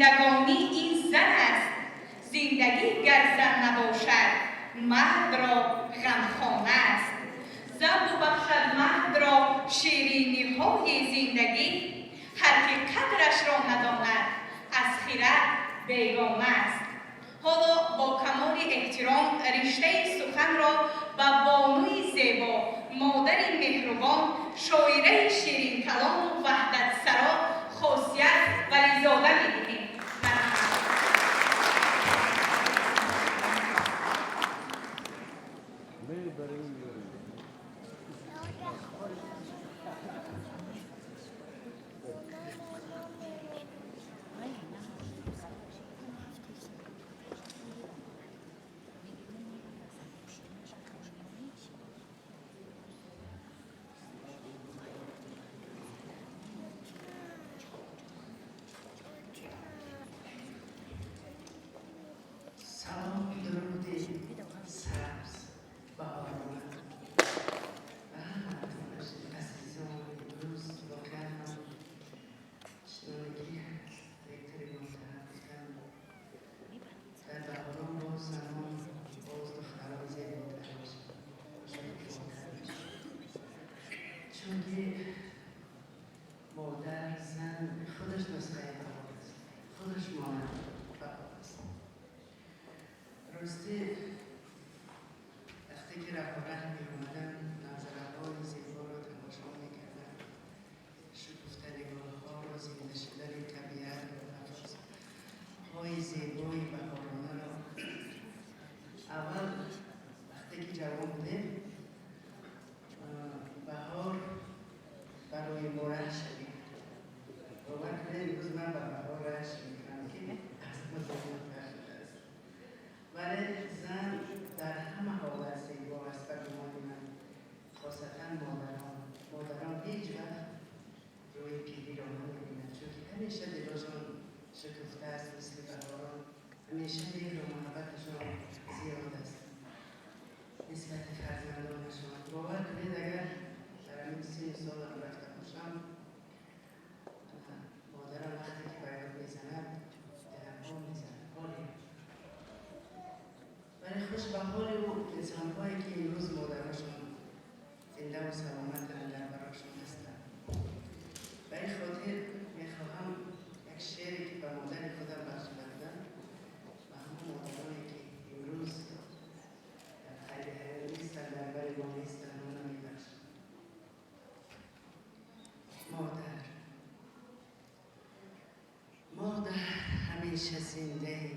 Зиндагонӣ ин зан аст, зиндагӣ гар зан набошад, мардро ғамхона аст. Зан бубахшад мардро шириниҳои зиндагӣ, ҳар ки қадрашро надонад, аз хирад бегона аст. Ҳоло бо камоли эҳтиром риштаи суханро ба бонуи зебо, модари меҳрубон, шоираи ширинкалому ваҳдатсаро Хосият Вализода медиҳем. Марҳамат. Салом, дуруди сабз баҳорона ба ҳаматон, азизони дӯст. Воқеан ҳам, чуноне ки ректори муҳтарам гуфтанд, дар баҳорон боз занон, боз духтарон зеботар мешаванд, шукуфотар мешаванд, чунки модар, зан худаш нусхаи баҳор аст, худаш монанди баҳор аст. Рости, вақте ки раҳораҳ меомадам, манзараҳои зеборо тамошо мекардам, шукуфта нигоҳҳоро, зинда шудани табиатро, ҳои зебои баҳоронаро. Аввал, вақте ки ҷавон будем, баҳор барои мо рашк мекард. Бовар кунед, имрӯз ман ба баҳор рашк мекунам, ки аз мо зеботар шудааст. Вале зан дар ҳама ҳолат зебо аст, ба гумони ман, хосатан модарон. Модарон ҳеҷ вақт рӯи пириро намебинанд, чунки ҳамеша дилошон шукуфта аст, мисли баҳорон, ҳамеша меҳру муҳаббаташон зиёд аст нисбати фарзандонашон. Бовар кунед, агар дар ҳамин синну солам рафта бошам, модарам вақте ки ба ёд мезанад, дилам мезанад ҳоле. Вале хуш ба ҳоли ӯ инсонҳое, ки имрӯз модарошон зиндаву саломатанд, дар барошон ҳастанд. Ба ин хотир мехоҳам як шеъре, ки ба модари худам бахшида будам, ба ҳамон модароне, ки имрӯз дар қайди ҳаёт нестанд, дар бари мо нестанд, онро мебахшам. Модар, модар, ҳамеша зиндаӣ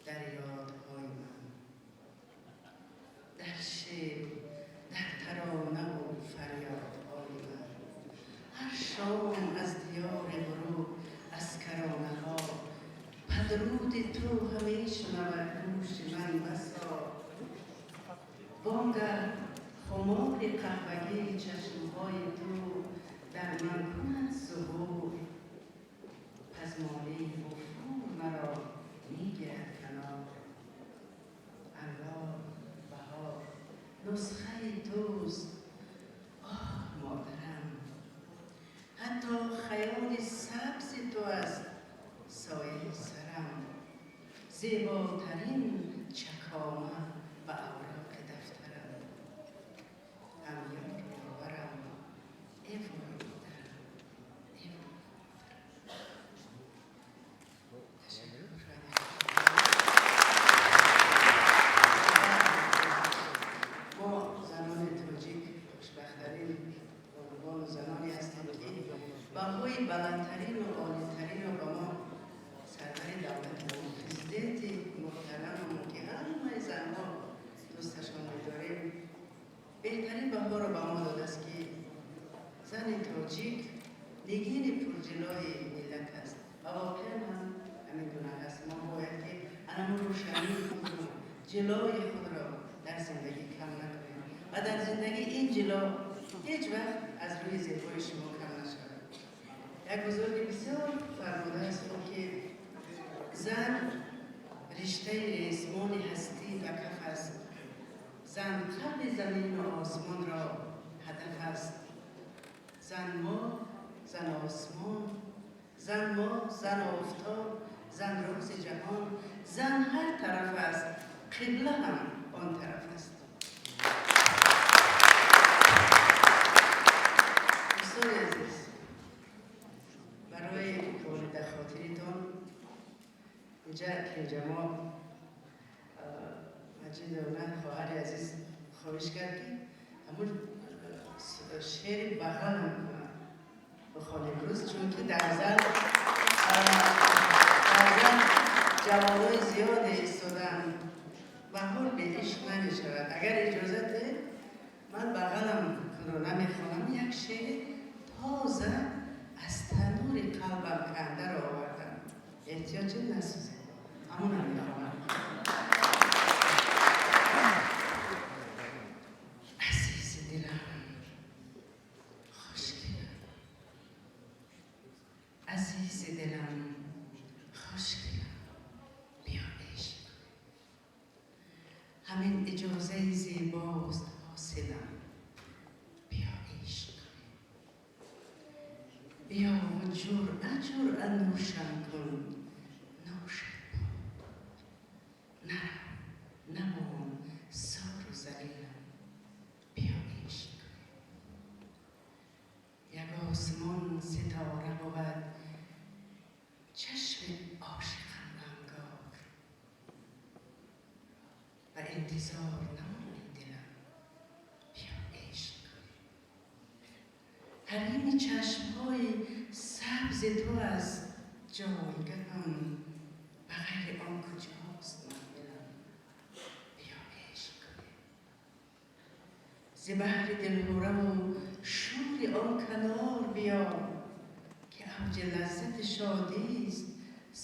дар ёдҳои ман, дар шеъру дар таронаву фарёдҳои ман. Ҳар шом аз диёри ғуруб, аз каронаҳо падруди ту ҳамешунавад гӯши ман басо. Вонгаҳ хумори қаҳвагии чашмҳои ту дар ман кунад зуҳур, пазмонаи вуфур маро мегирад канор. Ангор баҳор нусхаи туст, оҳ, модарам, ҳатто хаёли сабзи ту аст сояи сарам, зеботарин чакома ба авроқи дафтарам. Ҳамёр ёварам, э вой модарам, э вой модарам. Ташаккур. Мо, занони тоҷик, хушбахттарин бонувону заноне ҳастем, ки баҳои баландтарину олитаринро ба мо сарвари давлатамон, президенти муҳтарамамон, ки ҳамаи занҳо дӯсташон медорем, беҳтарин баҳоро ба мо додааст, ки зани тоҷик нигини пурҷилои миллат аст. Ва воқеан ҳам ҳамин гуна аст. Мо бояд ки анамун рӯшании худро, ҷилои худро дар зиндагӣ кам накунем ва дар зиндагӣ ин ҷило ҳеҷ вақт аз рӯи зебои шумо кам нашавад. Як бузурги бисёр фармудааст, ки зан риштаи ресмони ҳастӣ ба каф аст, зан қалби замину осмонро ҳадаф аст, зан моҳ, зан осмон, зан моҳ, зан офтоб. Зан рози ҷаҳон, зан ҳар тараф аст, қибла ҳам он тараф аст. Дӯстони азиз, барои ворида хотиритон инҷа Кенҷамо Маҷидовна, хоҳари азиз, хоҳиш кард, ки ҳамун шеъри бағалам кунам, бихонем рӯз, чунки дар зал ҷавонои зиёде истоданд. Баҳор бе ишқ намешавад. Агар иҷозат диҳед, ман бағалам кунро намехонам, як шеъри тоза аз танури қалбам кандаро овардам. Эҳтиёҷ насӯзед, ҳамонам мехонам. Азизи дилам, хушгелам, азизи дилам, хушгелам, биё ишқ. Ҳамин иҷозаи зебост ҳосилам, биё ишқ. Биё ва ҷуръа ҷуръа нӯшам кун, нӯшат бод. Нарав, намон сору залилам, биё ишқ. Як осмон ситора бувад чашми ошиқам ангор, ба интизор намонӣ дилам, биё ишқ. Ҳарими чашмҳои сабзи ту аст ҷойгаҳам, ба ғайри он куҷост манзилам, биё ишқ. Зи баҳри дилҳураву шӯри он канор биё, ки авҷи лаззати шодист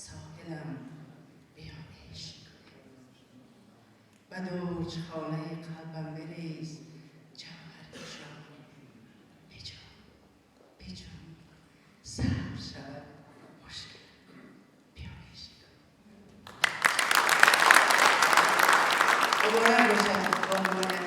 соҳилам, биё ишқ. Ба дурҷхонаи қалбам бирез ҷавҳарфишон, биҷон, биҷон, сабр шавад мушкил, биё ишқ. Муборак бошад, бонувони.